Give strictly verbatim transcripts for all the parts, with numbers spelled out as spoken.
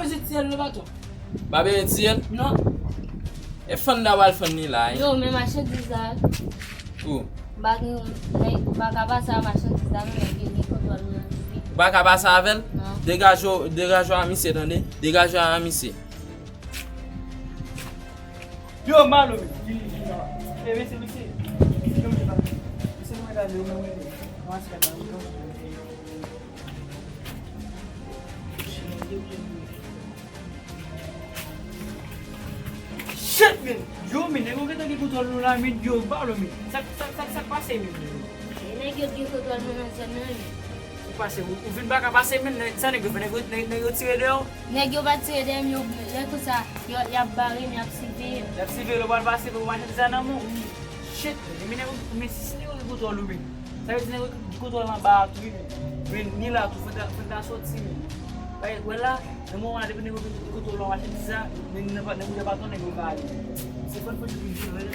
Bezwen tiye l non, patwon. Pa bezwen tiye l? Non. E fann da w al fann li la, wi. Yo, men machandiz la. Ou? M pa gen, nèg, m pa ka pase a machandiz la, non, nèg yo gen kontwòl mwen. Ou pa ka pase avè l? Non. Degaje w, degaje w a misye, tande. Degaje w a misye. Yo, malo, men. Vini, vini, la. E, mesye, mesye. Mesye, mwen gade, yo, mwen, mwen. Mwen, se pa, mwen, mwen. Shit, men! Yo, men, nèg yo gentan gen kontwòl nou la, men, yo, balo, men. Sa, sa, sa, sa k pase, men? E nèg yo gen kontwòl nou nan zòn nan, men. Ou pase, ou, ou vin pa ka pase, men, nèg, sa nèg yo fè, nèg yo, nèg, nèg yo tire dèyè w? Nèg yo pa tire dèyè m, yo, lè konsa, yo, y ap bare m, y ap siveye m. Y ap siveye, lè w pral pase, pou machandiz la nan men w. Shit, men, men, nèg yo, men, si, si nèg yo gen kontwòl ou, men. Sa vle di nèg yo gen kontwòl anba a tou, wi, men. Men ni la tou, fò n ta, fò n ta soti, men. Paske, wè la, nan moman la, depi nèg yo gen kontwòl anba machandiz la, men nèg yo pa, nèg yo pa konn nèg yo ka ale. Se fò n fout vin vin, vin,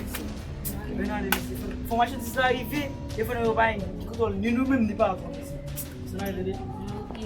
vin, vin ale, mesye. Fò, fò machandiz la rive, e fò nèg yo pa gen kontwòl ni nou menm, ni patwon, mesye. Se nan ale, tande. Ok.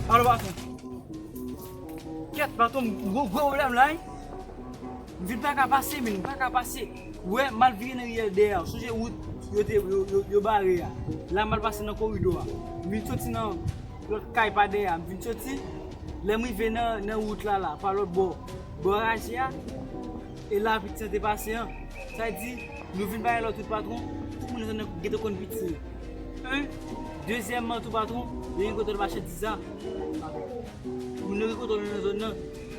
Alo, patwon. Kèt, patwon, m gwo, gwo pwoblèm la, wi. M vin pa ka pase, men, m pa ka pase. Ou wè, m al vire nan riyèl dèyè a. Sonje wout yo te, yo, yo, yo bare a. La, m al pase nan koridò a. M vin soti nan lòt kay pa dèyè a. M vin soti, lè m rive nan, nan wout la, la, pa lòt bò, bò raje a, e la piti an te pase an. Sa di, nou vin pa gen lòt wout, patwon. Tout moun nan zòn nan gentan konn piti. En. Dezyèmman tou, patwon, yo gen kontwòl machandiz la. Moun yo gen kontwòl nan zòn nan.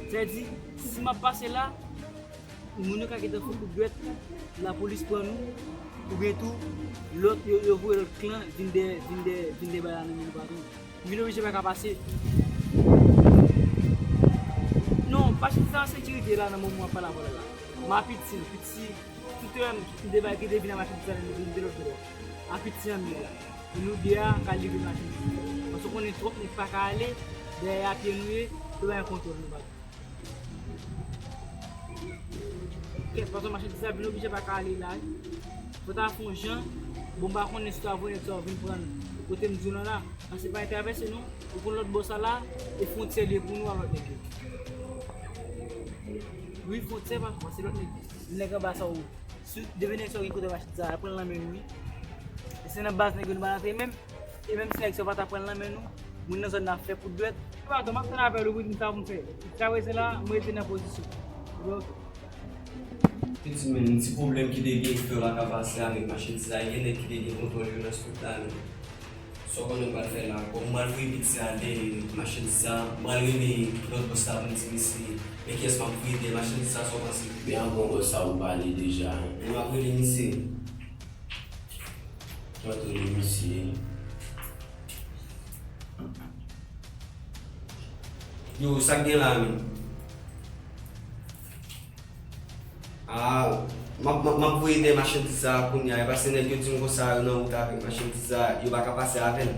Sa di, si m ap pase la, moun yo ka gentan fè kout dwèt, lapolis pran nou, oubyen tou, lòt, yo, yo voye lòt klan vin dèyè, vin dèyè, vin dèyè bagay la nan men nou, patwon. M vin oblije pa ka pase. Non, pa chita an sekirite la nan moman m ap pale avè w la. M a piti, piti, tout lè m te bay ki te vin a machandiz la, li vin de lòt bò. A piti an m ye la. E nou de a ka leve machandiz. Paske w konnen twòp nèg pa ka ale, dèyè a pye nou ye, Yo pa gen kontwòl nou, patwon. Kèt, patwon, machandiz la vin oblije pa ka ale la wi. Fò ta fè yon jan, bon, m pa konnen si w ta voye nèg sa yo vin pran l kote m di w lan la. Paske pa gen travèse non, ou konn lòt bò sa la, e fwontyè l ye pou nou a lòt nèg yo. Wi, fwontyè, patwon, se lòt nèg yo. Nèg anba sa yo, si depi nèg sa yo gen kontwòl machandiz la, y ap pran l nan men nou wi. E se nan baz nèg yo nou pa rantre menm. E menm si nèg sa yo pa ta pran l nan men nou, moun nan zòn nan ap fè pout dwèt. Patwon, m ap tann apèl ou pou di m sa pou m fè. Sa vre se la, m rete nan pozisyon. Oke. Pitit, men ti pwoblèm ki te gen ki fè yo pa ka pase avèk machandiz la, gen nèg ki te gen kontwòl yo nan sou tout la menm. Sa w konnen m pral fè la, kòm m pral voye pitit sa dèyè machandiz sa, m pral rele lòt bòs la pou m di misye, men kiyès m ap voye dèyè machandiz sa, sa w panse? Men avan bòs sa ou pale deja. Men m ap rele misye. M ap rele misye. Yo, sa k gen la menm? Ah, m ap, m ap, m ap voye dèyè machandiz sa a kounye a, e paske nèg yo di m konsa yo nan wout avèk machandiz sa a, yo pa ka pase avè l.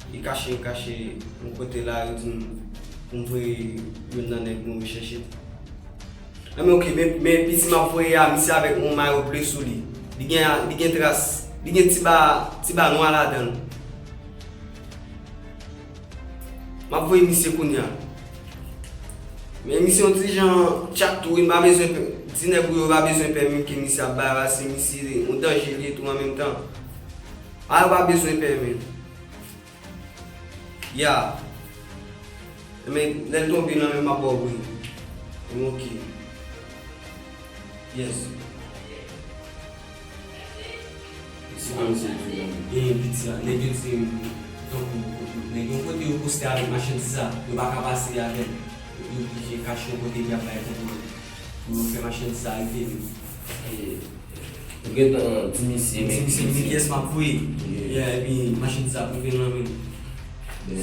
Li kache, li kache yon kote la, yo di m pou m voye youn nan nèg nou rechèche. Nan men oke, men, men piti m ap voye a, misye avèk yon mayo ble sou li. Li gen, li gen tras, li gen ti ba, ti ba nwa ladan l. M ap voye misye kounye a. Men misye yon ti jan tchat tou, wi, m pa bezwen pè, di nèg ou yo pa bezwen pè menm ke misye ap bay la, se misye yon danje li ye tou an menm tan. A yo pa bezwen pè menm. Ya. Men lè l tonbe nan men m ap ba w bri. Men oke. Yes. Gen piti a, nèg yo di m, tankou, nèg yon kote yo poste avèk machandiz la, yo pa ka pase avè l. Yo oblije kache yon kote epi y ap bay kontwòl pou yo fè machandiz la rive vit. Ou gentan di misye, men ki kiyès m ap voye. Yeah, epi machandiz la ap rive nan men m.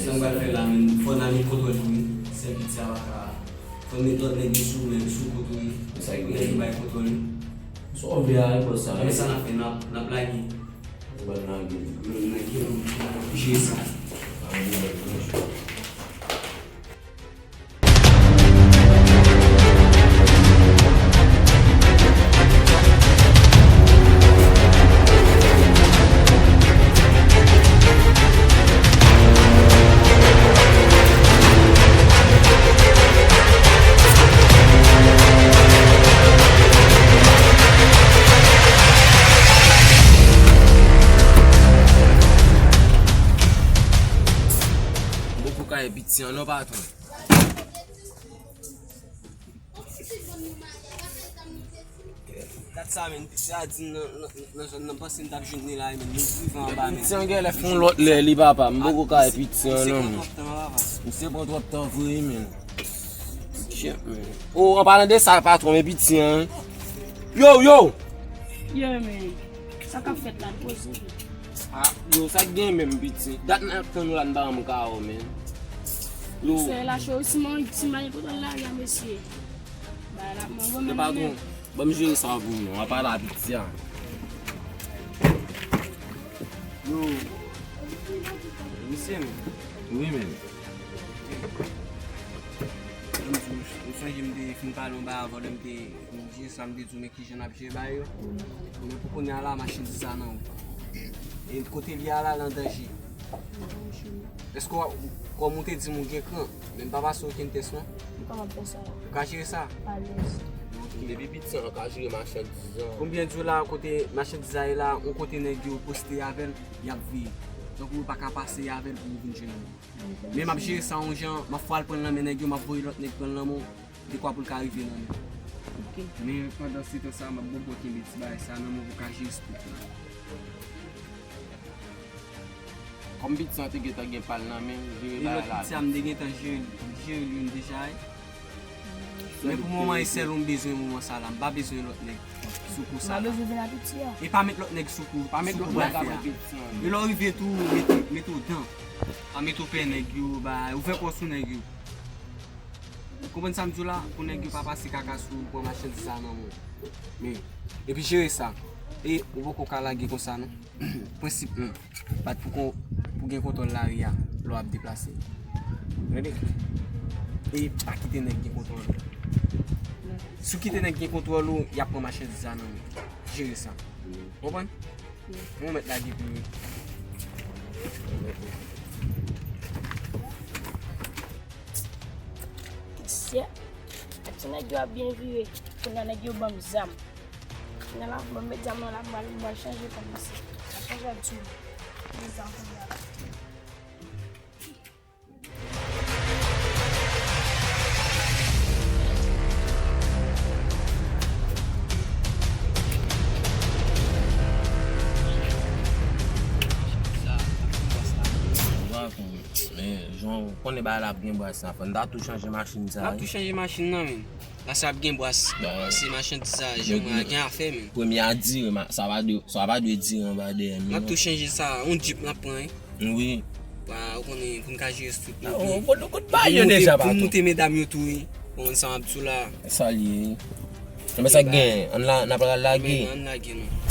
Sa m pral fè la, men fò n al met kontwòl tou wi. Sèl piti a pa ka. Fò n met lòt nèg yo sou men, sou kote wi. Nèg yo bay kontwòl wi. Sa w vle a, bòs sa. Men sa n ap fè, n ap, n ap lage. Ou ban lage. N ap lage, n ap jere sa. Mwen poko ka epi ti an non patwon. Gad sa, men, piti a di m nan, nan, nan zòn nan, m panse m t ap jwenn li la, men, li rive anba, men. Piti an genlè fè yon lòt lè li, papa. M poko ka wè piti an non, men. Misye pran twòp tan vre, men. Shit, men. Oh, an palan de sa, patwon, men piti an. Yo, yo! Yo, men. Sa k ap fèt la, poze. Ah, yo, sa k gen menm, piti? Dat n ap tann ou la, n pa janm ka wè w, men. Yo. Sè la cho, si mwen, si mwen, kote l la, ya, mesye. Ba la, mwen, mwen, mwen, patwon, ban m jere sa pou nou. Apa la, piti a. Yo. Misye, men. Wi, men. Mwen di w, ou sonje m te fin pale yon bagay avè w, lè m te, m di sa, m te di w, men kijan n ap jere bagay yo. Men pou kounye a la, machandiz la nan wout. E kote l ye a la, l an danje. Èske w, kòm ou te di m ou gen kran, men m pa pase okenn tès non. M kapab fè sa. Ou ka jere sa? Alèz. Depi piti an ka jere machandiz an. Konbyen di w la kote machandiz la ye la, yon kote nèg yo poste avè l, y ap veye. Tankou yo pa ka pase avè l pou yo vin jwenn li. Men m ap jere sa yon jan, m ap fè w al pran l nan men nèg yo, m ap voye lòt nèg pran l nan men w, dekwa pou l ka rive nan men w. Ok. Men pandan se tan sa, m ap bòbò kenbe ti bagay sa nan men w pou w ka jere stok la. Kòm piti an te gentan gen pa l nan men l, jere bagay la. E lòt piti a, m te gentan jere l, jere l youn deja wi. Men pou moman, e sèl ou m bezwen moman sa la. M pa bezwen lòt nèg sou kou sa la. M pa bezwen vin ak piti a. E pa met lòt nèg sou kou, pa met lòt nèg avè piti an. E lè w rive tou, mete, mete w dan. Pa mete w pè nèg yo, bay, ouvè kò w sou nèg yo. Ou konprann sa m di w la? Pou nèg yo pa pase kaka sou ou, pran machandiz la nan men w. Men, epi jere sa. E ou poko ka lage konsa non. Prensip men. Bat pou kon, pou gen kontwòl lari a lè w ap deplase. Tande? E pa kite nèg gen kontwòl ou. Si w kite nèg gen kontwòl ou, y ap pran machandiz la nan men w. Jere sa. Konprann? Mwen mèt lage pou ou. Mesye, ti nèg yo ap byen vire. Kounye a nèg yo ban m zam. Kounye a la, bon, m met zam nan la, m pral, m pral chanje kòm mesye. M ap chanje kòm sou mwen. Met zam kounye a la. Men, jan w konnen bagay la ap gen bras la, fò n ta tou chanje machin sa. N ap tou chanje machin nan, men. Paske ap gen bras. Paske machandiz sa, jan mwen gen afè, men. Premye a dire, sa pa dwe, sa pa dwe dire anba dèyè m. N ap tou chanje sa, yon Jeep n ap pran, wi. Wi. Ou konnen, pou n ka jere strik nou byen. Ou konnen kote bagay yo deja, patwon. Pou moute medam yo tou, wi. Ou konn sa m ap di w la. Sa l ye. Men sa k gen, ann la, n ap pral lage. Ann lage, non.